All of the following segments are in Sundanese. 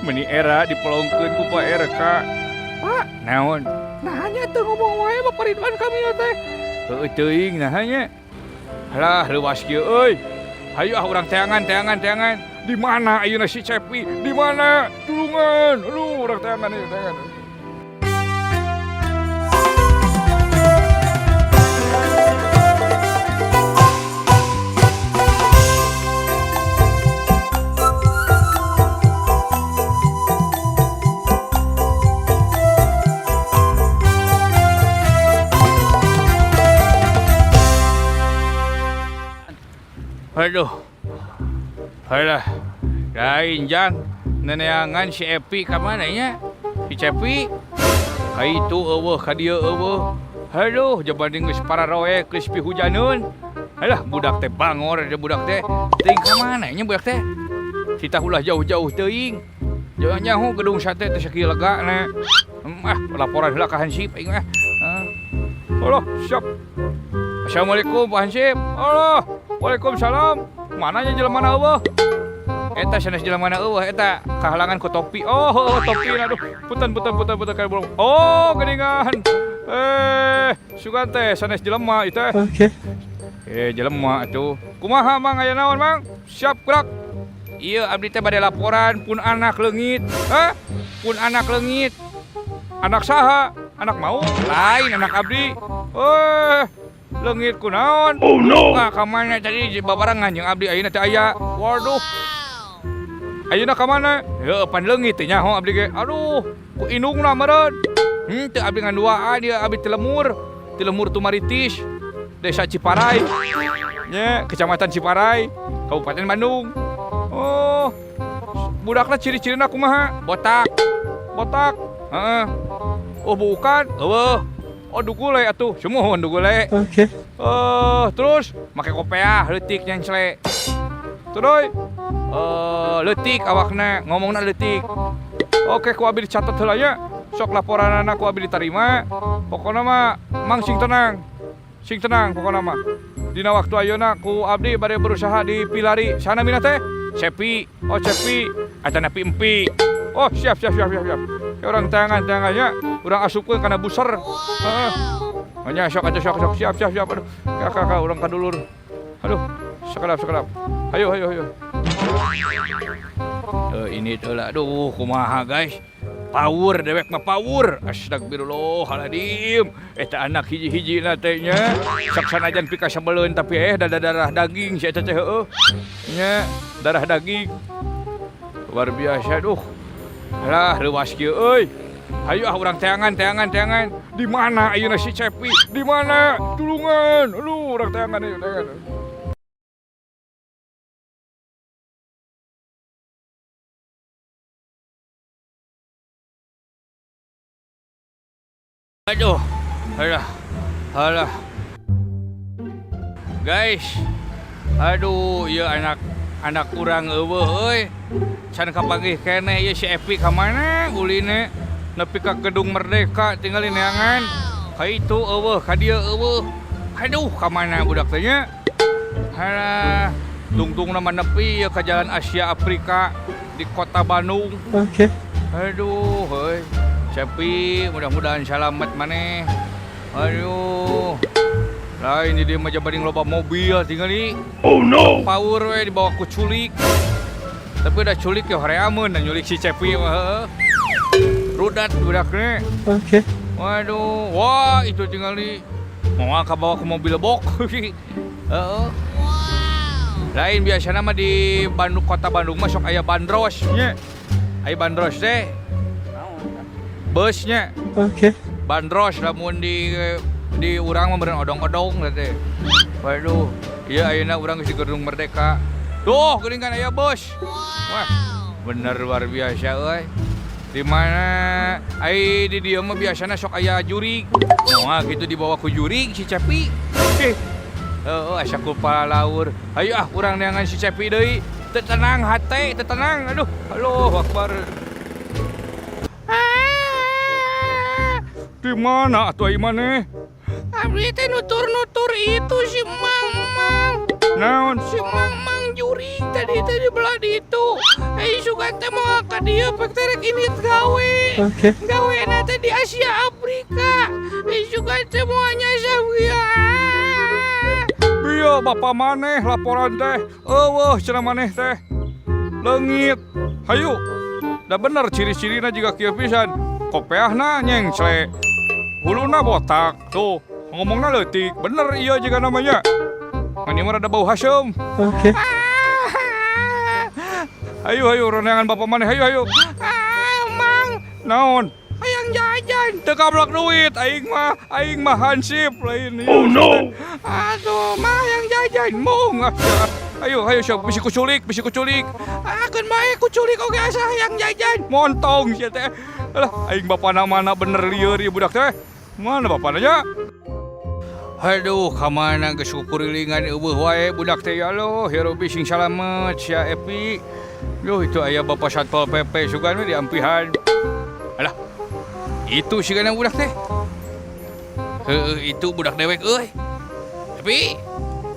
Meni era dipelongkeun ku Pak RK. Pak, naon? Nah nya teu ngomong wae Bapak Ridwan Kamil teh. Heueuh teuing naha nya. Halah leuwas kieu euy. Hayu ah urang teangan teangan teangan. Di mana ayeuna si Cepi? Di mana? Tulungan. Aduh, urang teangan ieu teangan. Aduh. Alah. Lain jang neneangan si Epi ka mana nya? Si Cepi. Ka itu eueuh ka dieu eueuh. Aduh, jabanding geus pararoe geus pihujaneun. Alah, budak teh bangor da budak teh. Teuing ka mana nya budak teh? Titah ulah jauh-jauh teuing. Jangan nyaho gedung sate teh sakieu lega na. Ah, laporan heula ka Hansip aing mah. Ah. Allah, siap. Assalamualaikum Pak Hansip. Allah, waalaikumsalam. Mananya jelema mana eueuh? Eta sanes jelema mana eueuh eta kahalangan ku topi. Oh, topi aduh. Punten punten punten punten kayak burung. Oh, geuningan. Eh, sugan teh sanes jelema ieu teh. Oke. Eh, jelema atuh. Kumaha Mang aya naon Mang? Siap gerak. Iya, abdi teh bade laporan pun anak leungit. Hah? Pun anak leungit. Anak saha? Anak mau? Lain anak abdi. Eh, leungit kunaon? Oh no. Wah, ka mana tadi babarengan jeung abdi ayeuna teh aya. Waduh. Ayeuna ka mana? Heueuh, pan leungit teh nyaho abdi ge. Aduh, ku indungna meureun. Teu abdi ngan duaan ieu abdi ti lemur. Ti lemur Tumaritis. Desa Ciparai. Nya, Kecamatan Ciparai, Kabupaten Bandung. Oh, budakna ciri-cirina kumaha? Botak. Botak. Heeh. Oh, bukan. Eueuh. Oh, dugule atuh. Sumuhun dugule. Oke. Eh, terus make kopeah leutik nyencle. Terus eh leutik awakna, ngomongna leutik. Oke, ku abi dicatat heula nya. Sok laporanana ku abi diterima. Pokona mah mang sing tenang. Sing tenang pokona mah. Dina waktu ayeuna ku abdi bade berusaha dipilari. Sana mina teh? Cepi. Oh, Cepi. Atanapi Empi. Oh, siap siap siap siap siap. Ya, urang teangan teangan nya. Urang asupkeun kana buser. Heeh. Nya sok atuh sok sok siap siap siap. Aduh, kakak kakak urang ka dulur. Aduh, sakedap sakedap. Hayu hayu hayu. Eh, ini tuh lah, aduh, kumaha guys. Power dewek mah power. Astagfirullahaladzim. Eta anak hiji-hiji na teh nya. Sok sanajan pikasebeleun tapi eh darah daging si eta teh heueuh. Nya, darah daging. Luar biasa duh. Alah, leuwas kieu euy. Hayu ah urang teangan teangan teangan. Di mana ayeuna si Cepi? Di mana? Tulungan. Aduh, urang teangan ieu teangan. Aduh, alah, alah. Guys, aduh, ieu anak anak urang eueuh euy. Can kapanggih keneh ieu si Epi ka mana uline? Nepi ka Gedung Merdeka tinggal neangan. Ka itu eueuh, ka dieu eueuh. Aduh, ka mana budak teh nya? Halah, tungtungna mah nepi ieu ka Jalan Asia Afrika di Kota Bandung. Oke. Aduh, heuy. Cepi, mudah-mudahan selamat maneh. Aduh. Lain di dieu mah jabading loba mobil tingali. Oh no. Power we dibawa ku culik. Tapi udah culik ya horeameun dan nyulik si Cepi mah heueuh. Rudat budaknya. Oke. Waduh, wah itu tingali. Moal kabawa ke mobil bok. Heeh. Lain biasana mah di Bandung, Kota Bandung mah sok aya bandros nya. Aya bandros teh. Busnya. Oke. Bandros lamun di urang mah meureun odong-odong teh. Waduh, ieu ayeuna urang geus di Gedung Merdeka. Tuh, geuning kan aya bus. Wah, bener luar biasa euy. Di mana ai di dieu mah biasana sok aya jurig. Moal kitu dibawa ku jurig si Cepi. Heh. Heueuh, asa ku palaur. Hayu ah urang neangan si Cepi deui. Teu tenang hate, teu tenang. Aduh, Allahu Akbar. Di mana atuh ai maneh? Abdi teh nutur-nutur itu si Mang Mang. Naon? Si Mang Mang jurig tadi teh di belah ditu. Eh sugan Sugan teh moal ka dieu pek teh rek indit gawe. Oke. Gawe teh di Asia Afrika. Sugan teh moal nyasab ya. Bieu bapak maneh laporan teh. Euweuh cenah maneh teh. Leungit. Hayu. Da bener ciri-cirina juga kieu pisan. Kopeahna nyengcle. Huluna botak. Tuh, ngomongna leutik. Bener iya juga namanya. Ngan ieu mah rada bau haseum. Oke. Ayo ayo roneangan bapak maneh hayu hayu. Ah, Mang, Naon? hayang jajan. Teu kablak duit aing mah hansip lain. Oh no. Aduh, mah hayang jajan. Mung ah, ya. Ayo ayo sok bisi kuculik, bisi kuculik. Ah, keun bae kuculik oge asa hayang jajan. Montong sia teh. Alah, aing bapana mana bener lieur ieu budak teh. Mana bapana nya? Aduh, kamana geus kukurilingan euweuh wae budak teh, ya Allah, ya Rabbi sing salamet sia Epi. Duh, itu aya bapak Satpol PP sugan we diampihan. Alah, itu sigana budak teh. Heueuh, itu budak dewek euy. Epi,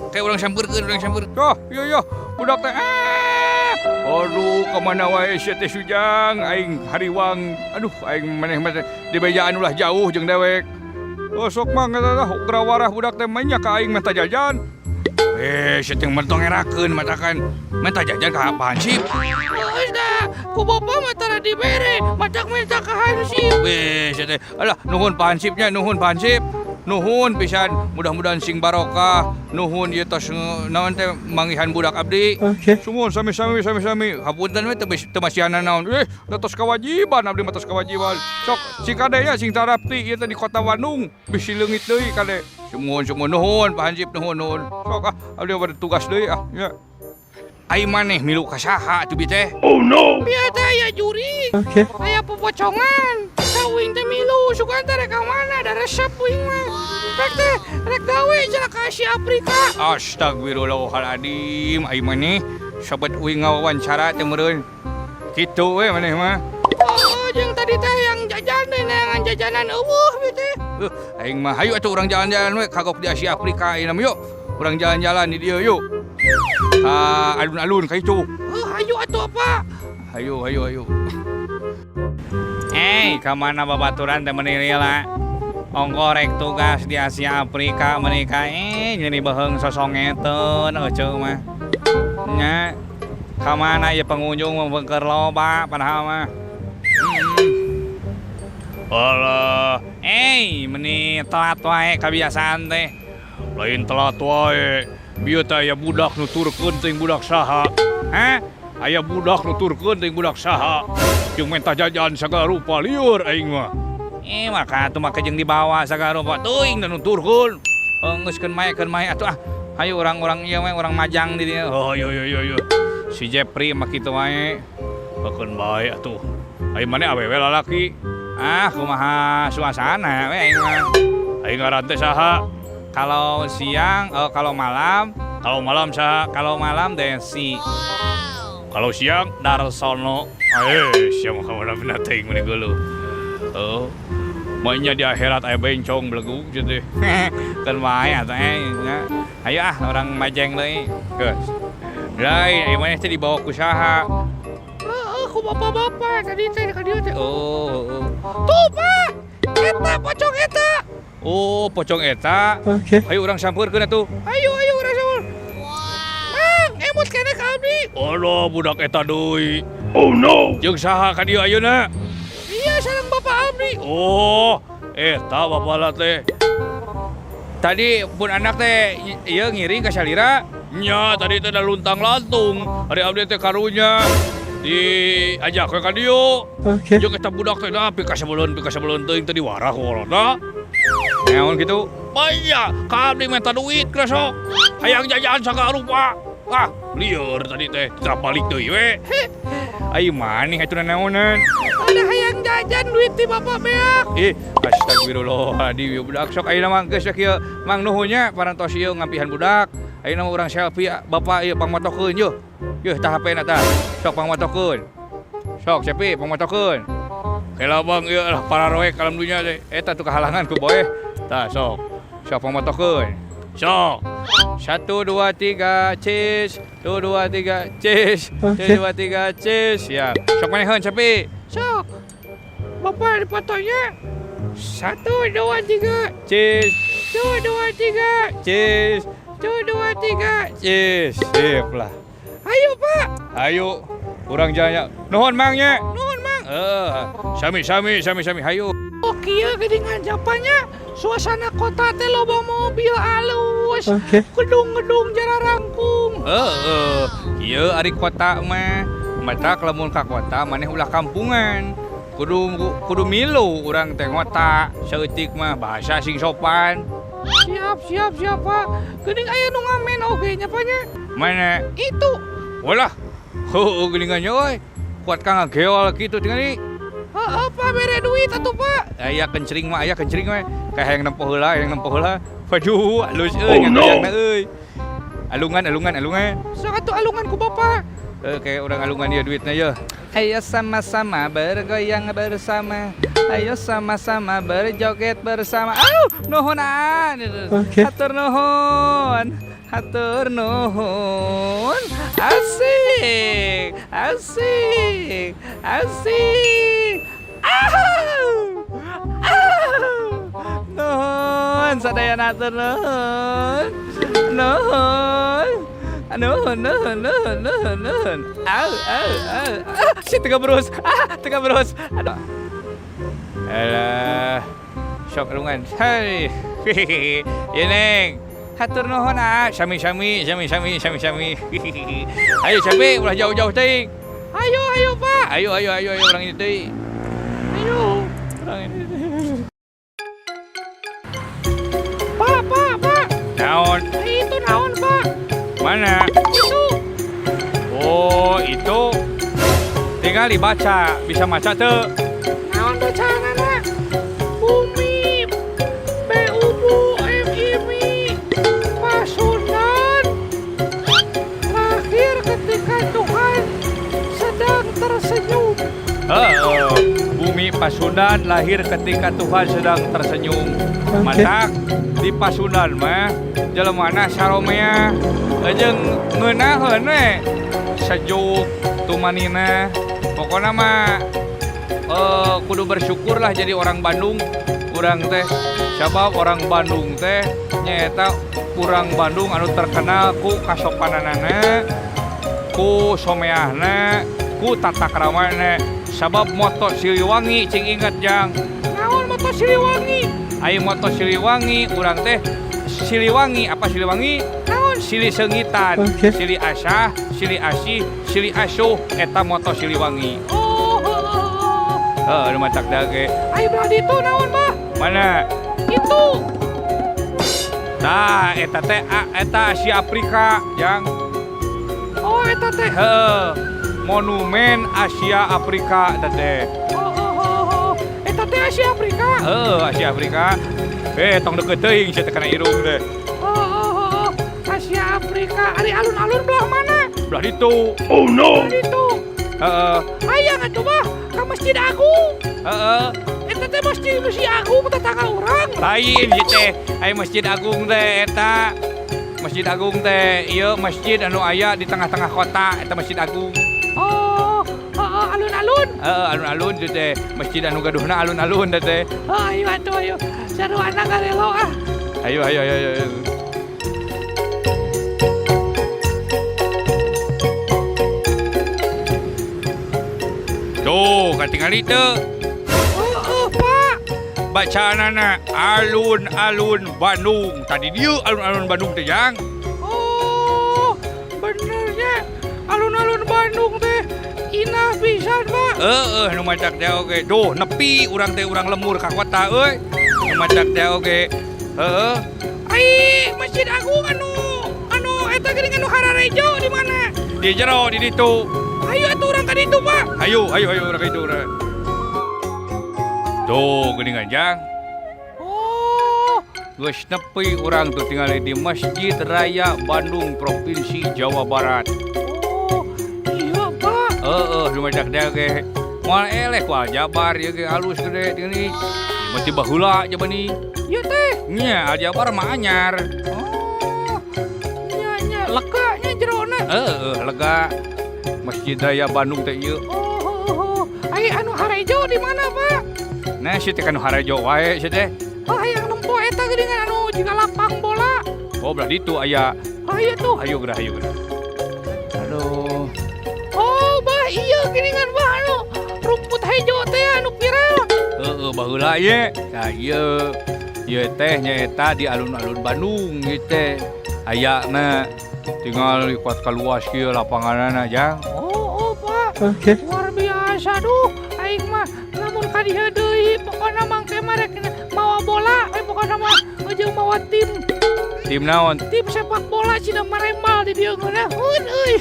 kayak urang sampeurkeun, urang samper. Oh, iya iya, budak teh. Ah. Aduh, kamana wae sia teh Sujang, aing hariwang. Aduh, aing maneh mah dibejaan ulah jauh jeung dewek. Oh, sok mah eta lah geura warah budak teh mainnya ka aing minta jajan. Eh, sia teh mentong ngerakeun matakan. Minta jajan ka Pak Hansip. Geus dah, ku bapak mah tara dibere, matak minta ka Hansip. Eh, sia teh. Alah, nuhun Pak Hansipnya, nuhun Pak Hansip. Nuhun pisan, mudah-mudahan sing barokah. Nuhun ieu tos naon teh manggihan budak abdi. Oke. Sumuhun sami-sami sami-sami. Hapunten we teu teu masihanan naon. Eh, da tos kewajiban abdi mah tos kewajiban. Sok sing kade ya sing tarapti ieu teh di Kota Bandung bisi leungit deui kade. Sumuhun sumuhun nuhun Pak Hansip, nuhun nuhun. Sok ah, abdi mah tugas deui ah. Ya. Ai maneh milu ka saha atuh bi teh? Bieu teh aya jurig. Oke. Aya popocongan. Uing teh milu sugan teh rek ka mana da resep uing mah. Rek teh rek gawe cenah ka Asia Afrika. Astagfirullahaladzim, ai maneh sobat uing ngawawancara teh meureun. Kitu we maneh mah. Oh, jeung tadi teh yang jajan teh neangan jajanan euweuh bi teh. Aing mah hayu atuh urang jalan-jalan we kagok di Asia Afrika ayeuna mah yuk. Urang jalan-jalan di dieu yuk. Ka alun-alun ka itu. Heuh, hayu atuh apa? Hayu hayu hayu. Eh, ka mana babaturan teh meuni lila? Ongko rek tugas di Asia Afrika meuni ka nyeri beuheung sosongeteun euceu mah. Nya, ka mana ieu pengunjung mah keur loba padahal mah. Alah, meni telat wae kebiasaan teh. Lain telat wae. Bieu teh aya budak nuturkeun teuing budak saha. Hah? Aya budak nuturkeun teuing budak saha. Jeung minta jajan sagala rupa lieur aing mah. Eh, maka atuh mah jeung dibawa sagala rupa teuing da nuturkeun. Oh, geus keun mae atuh ah. Hayu urang-urang ieu we urang majang di dieu. Oh, yo yo yo yo. Si Jepri mah kitu wae. Keun bae atuh. Ai maneh awewe lalaki? Ah, kumaha suasana we aing mah. Ai ngaran teh saha? Kalau siang, oh, kalau malam, Kalau malam saha? Kalau malam Desi. Kalau siang? Darsono. Eh, sia mah kamana bener teuing meuni geuleuh. Oh. Mainnya di akhirat aya bencong belegug sia teh. Keun wae atuh nya. Hayu ah urang majeng deui. Geus. Lain ieu maneh teh dibawa ku saha? Heeh, ku bapak-bapak tadi teh ka dieu teh. Oh, heeh. Tuh, Pak. Eta pocong eta. Oh, pocong eta. Oke. Ayo urang sampeurkeun atuh. Ayo ayo urang samper. Mang, emut keneh ka abdi. Alah, budak eta deui. Oh no. Jeung saha ka dieu ayeuna? Iya, sareng bapak abdi. Oh, eta bapana teh. Tadi pun anak teh ieu ngiring ka salira. Nya, tadi teh da luntang-lantung. Ari abdi teh karunya diajak we ka dieu. Oke. Jeung eta budak teh da pikasebeleun teuing teh diwarah ku kolotna. Naon kitu? Banyak, ka abdi minta duit geus sok. Hayang jajan sagala rupa. Ah, lieur tadi teh, teu balik deui we. Ai maneh atuh nanaonan? Ada hayang jajan duit ti bapak beak. Ih, astagfirullahaladzim, ieu budak sok ayeuna mah geus kieu. Mang nuhun nya parantos ieu ngampihan budak. Ayeuna mah urang selfie bapak ieu pangmotokeun yeuh. Yeuh tah HP na tah. Sok pangmotokeun. Sok Cepi pangmotokeun. Kela bang ieu lah para roek alam dunya teh. Eta tuh kahalangan ku boeh. Tah sok. Sok pangmotokeun. Sok. Satu, dua, tiga, cheese. Dua, dua, tiga, cheese. Satu, dua, tiga, cheese. Ya. Sok manehan, Cepi. Sok. Bapak dipotonya. Satu, dua, tiga. Cheese. Dua, dua, tiga. Cheese. Dua, dua, tiga. Cheese. Sip lah. Ayo, Pak. Ayo. Urang jaya. Nuhun Mang nya. Nuhun, Mang. Eh, sami sami sami sami hayu. Oh, kieu geuningan japanya suasana kota teh loba mobil alus. Gedung-gedung jararangkung. Heeh, ieu ari kota mah. Matak lamun ka kota maneh ulah kampungan. Kudu kudu milu urang teh ngota saeutik mah bahasa sing sopan. Siap, siap, siap, Pak. Geuning aya nu ngamen oge nya, Pak nya. Mana? Itu. Walah. Heueuh geuningan nya euy. Kuat ka ngageol kitu tingali. Heeh, Pak, bere duit atuh, Pak. Aya kencring mah, aya kencring mah. Kayak hayang nempo heula, hayang nempo heula. Waduh, alus euy ngagoyangna euy. Alungan, alungan, alungan. Sok atuh alungan ku Bapak. Eh, kayak orang alungan dia duitnya ya. Ayo sama-sama bergoyang bersama. Ayo sama-sama berjoget bersama. Au, nuhun an. Hatur nuhun. Hatur nuhun. Asik. Asik. Asik. Au. Au. Nuhun sadayana hatur nuhun. Nuhun. Nuhun, nuhun, nuhun, nuhun, nuhun. Au, au, au. Ah, si tengah berus. Ah, tengah berus. Aduh. Alah. Sok alungan. Hei. Ya Neng. Hatur nuhun ah. Sami sami, sami sami, sami sami. Ayo Cepi, ulah jauh-jauh teuing. Ayo, ayo, Pak. Ayo, ayo, ayo, ayo urang ini teuing. Ayo. Urang ini. Pak, Pak, Pak. Naon? Itu naon, Pak? Mana? Itu. Oh, itu tinggal dibaca. Bisa maca tuh. Naon bacaanana? Bumi B U B M I M I Pasundan lahir ketika Tuhan sedang tersenyum. Heeh. Bumi Pasundan lahir ketika Tuhan sedang tersenyum. Matak di Pasundan mah jelemana saromea jeung ngeunaheun we. Sejuk tumanina. Pokona mah kudu bersyukur lah jadi orang Bandung. Urang teh sabab orang Bandung teh nyaeta urang Bandung anu terkenal ku kasopananana, ku someahna, ku tata kramana. Sabab moto Siliwangi cing inget jang. Naon moto Siliwangi? Ai moto Siliwangi urang teh Siliwangi apa Siliwangi? Naon? Sili seungitan, sili asah, sili asih, sili asuh eta moto Siliwangi. Oh, oh, oh, oh. Heuh, nu matak dage. Ai belah ditu naon, Bah? Mana? Itu. Tah, eta teh eta Asia Afrika, jang. Oh, eta teh. Heuh. Monumen Asia Afrika eta teh. Oh, oh, oh, oh. Eta teh Asia Afrika. Heuh, Asia Afrika. Eh, tong deket teuing sia teh kana irung teh. Oh, oh, oh, oh. Asia Afrika. Ari alun-alun belah mana? Belah ditu. Belah ditu. Heeh. Hayang atuh mah ka Masjid Agung. Heeh. Eta teh Masjid Agung tetangga urang. Lain ieu teh. Ai Masjid Agung teh eta. Masjid Agung teh ieu masjid anu aya di tengah-tengah kota eta Masjid Agung. Oh, oh, oh, alun-alun. Heeh, alun-alun teh teh. Masjid anu gaduhna alun-alun teh teh. Oh, ayo atuh ayo. Saruana garelo ah. Ayo ayo ayo ayo. Tuh, katingali teu. Oh, oh, Pak. Bacaanana alun-alun Bandung. Tadi dieu alun-alun Bandung teh jang. Oh, benernya alun-alun Bandung teh indah pisan, Pak. Heeh, nu matak teh oge. Duh, nepi urang teh urang lemur ka kota euy. Nu matak teh oge. Heeh. Ai Masjid Agung anu anu eta geuning anu Hararejo di mana? Di jero di ditu. Ayo atuh urang ka ditu, Pak. Ayo, ayo, ayo urang ka ditu urang. Tuh, geuningan jang. Oh, Geus nepi urang tuh tingali di Masjid Raya Bandung Provinsi Jawa Barat. oh, iya, Pak. Heeh, nu matak teh oge. Moal eleh ku Aljabar ieu ge alus gede tingali. Ieu mah ti baheula jabani. Ieu teh. Nya Aljabar mah anyar. Oh, Lega nya jerona. Heeh, lega. Masjid Raya Bandung teh ieu. Oh. Ai anu harejo di mana, Pak? Nah, si teh kan harejo wae si teh. Oh, hayang nempo eta geuningan anu jiga lapang bola. Oh, belah ditu aya. Oh, iya tuh. Ayo geura, ayo geura. Aduh. Oh, bah iya geuningan bah anu rumput hejo teh anu viral. Heeh, baheula ye. Tah ieu. Ieu teh nyaeta di alun-alun Bandung ieu teh. Ayana tinggal kuat kaluas kieu lapanganana, Jang. Oh, Pak. Luar biasa duh. Aing mah lamun ka dieu deui pokona mangke mah rek mawa bola we pokona mah jeung mawa tim. Tim naon? Tim sepak bola cina maremal di dieu ngeunaheun euy.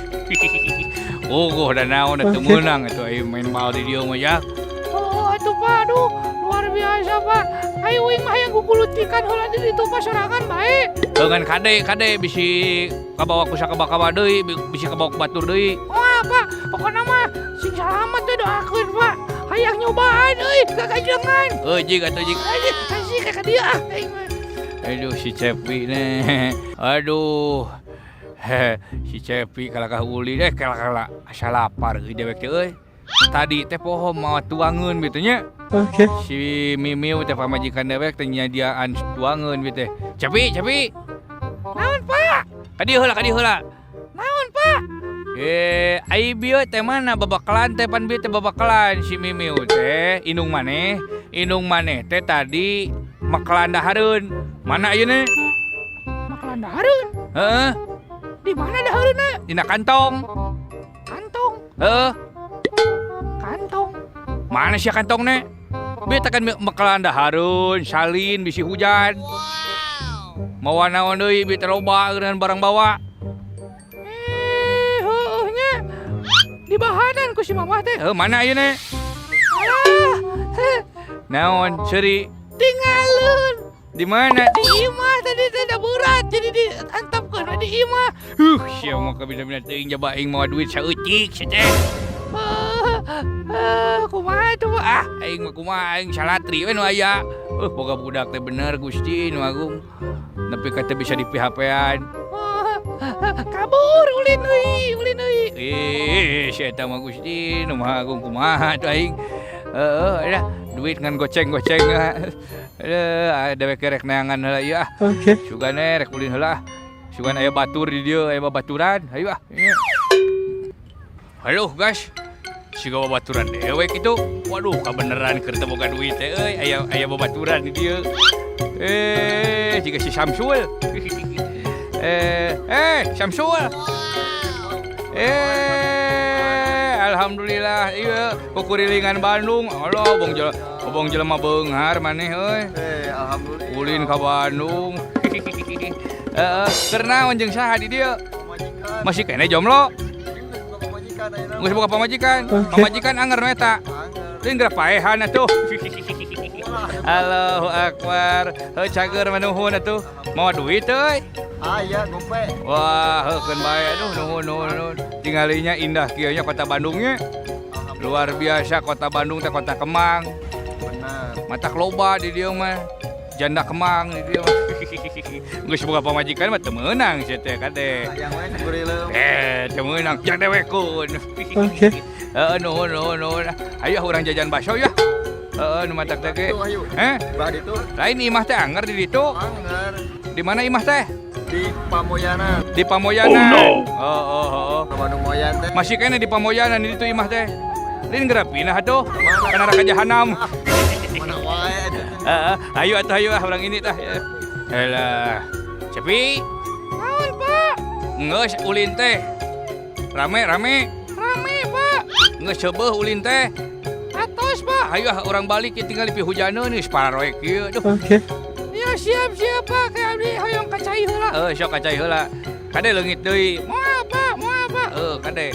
Oh, da naon da teu meunang atuh aing main bal di dieu mah, Jang. Oh, atuh Pak, aduh luar biasa Pak. Ayo uing mah hayang gugulutikan heula di ditu Pak sorangan bae. Dengan kade kade bisi kabawa ku sakaba-kaba deui, bisi kabawa ku batur deui. Wah, Pak, pokona mah sing salamet teh doakeun Pak. Hayang nyobaan euy kakajengan. Heuh, jig atuh jig. Aduh, asik ka dieu ah aing mah. Aduh si Cepi nih. Aduh. Heh, si Cepi kalakah uli deh kalakah asa lapar euy dewek teh euy. Tadi teh poho mawa tuangeun kitu nya. Si Mimiu teh pamajikan dewek teh nyadiaan tuangeun kitu teh. Cepi, Cepi. Naon, Pak? Ka dieu heula, ka dieu heula. Naon, Pak? Eh, ai bieu teh mana babakalan teh pan bieu teh babakalan si Mimiu teh indung maneh teh tadi makalan dahareun. Mana ayeuna? Makalan dahareun. Heeh, Di mana dahareunna? Dina kantong. Kantong, Heeh, kantong. Mana sih kantongnya? Bieu teh kan makalan dahareun, salin bisi hujan. Mawa naon deui bieu teh loba geunan barang bawa. Eh, heueuh nya. Di bahanan ku si mamah teh. Heuh, mana ayeuna? Alah, heh, Naon, seuri? Tinggalin. Di mana? Di imah tadi teh da berat jadi diantepkeun we di imah. Sia mah kabina-bina teuing jaba aing mawa duit saeutik sia teh. Kumaha tuh, Pak? Ah, aing mah kumaha aing salatri we nu aya. Boga budak teh bener Gusti nu agung. Nepi ka teu bisa di-PHP-an. Kabur ulin euy, ulin euy. Eh, si eta mah Gusti nu Maha Agung kumaha tuh aing. Heeh, dah duit ngan goceng-goceng. Aduh, dewek rek neangan heula ieu ah. Sugane rek ulin heula ah. Sugan aya batur di dieu, aya babaturan. Hayu ah. Halo guys. Siga babaturan dewek itu. Waduh, kabeneran keur teu boga duit teh euy, aya aya babaturan di dieu. Eh, jiga si Samsul. Samsul. Alhamdulillah ieu kukurilingan Bandung. Allah, obong jelema beunghar maneh euy. Alhamdulillah. Ulin ka Bandung. Heeh, keur naon jeung saha di dieu? Pamajikan. Masih keneh jomblo? Geus boga pamajikan ayeuna. Geus boga pamajikan. Pamajikan anger nu eta. Anger. Lain geura paehan atuh. Allahu akbar. Heuh cager manuhun atuh. Mawa duit euy. Aya gope. Wah, heukeun bae aduh nuhun nuhun nuhun. Tinggalinya indah kieu nya kota Bandungnya. Luar biasa kota Bandung teh kota Kemang. Benar. Matak loba di dieu mah. Janda Kemang di dieu mah. Geus boga pamajikan mah teu meunang sia teh kade. Hayang we sanggurilem. Eh, teu meunang jang dewekun. Heeh, nuhun nuhun nuhun. Ayo urang jajan bakso ya. Heeh, nu matak teh ge. Tuh ayo. Eh, Bah ditu. Lain imah teh anger di ditu. Anger Di mana imah teh? di Pamoyanan. Di Pamoyanan. Oh. Bandung Moyan teh. Masih kene di Pamoyanan di ditu imah teh. Lain geura pindah atuh. Ka neraka jahanam. Mana wae eta teh. Heeh, ayo atuh ayo ah urang ini tah. Alah. Cepi, Naon, Pak? Geus ulin teh. Rame rame. Rame, Pak. Geus seubeuh ulin teh. Atos, Pak. Ayo ah urang balik ieu tinggal di pihujaneun geus pararoek kieu. Duh. Ya siap siap Pak, kayak abdi hoyong ka cai heula. Heuh, sok ka cai heula. Kade leungit deui. Moal, Pak, moal, Pak. Heuh, kade.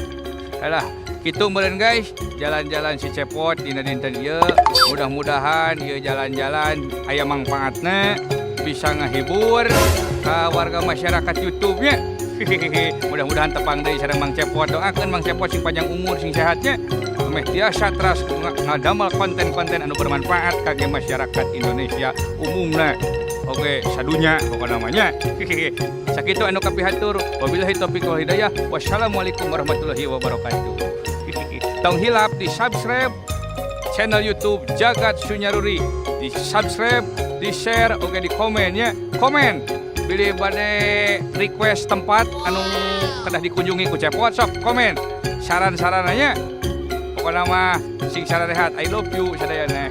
Alah, kitu meureun guys, jalan-jalan si Cepot dina dinten ieu. Mudah-mudahan ieu jalan-jalan aya mangpaatna bisa ngahibur ka warga masyarakat YouTube-nya. Mudah-mudahan tepang deui sareng Mang Cepot. Doakeun Mang Cepot sing panjang umur, sing sehatnya. Meh tiasa teras ngadamel konten-konten anu bermanfaat kangge masyarakat Indonesia umumna. Oke, sadunya pokokna mah nya. Sakitu anu kapihatur. Wabillahi taufiq wal hidayah. Wassalamualaikum warahmatullahi wabarakatuh. Tong hilap di subscribe channel YouTube Jagat Sunyaruri. Di subscribe, di share, oke, di komen ya. Komen. Bilih bade request tempat anu kedah dikunjungi ku Cepot, sok komen. Saran-sarananya. Pokoknya mah sing sarehat. I love you sadayana.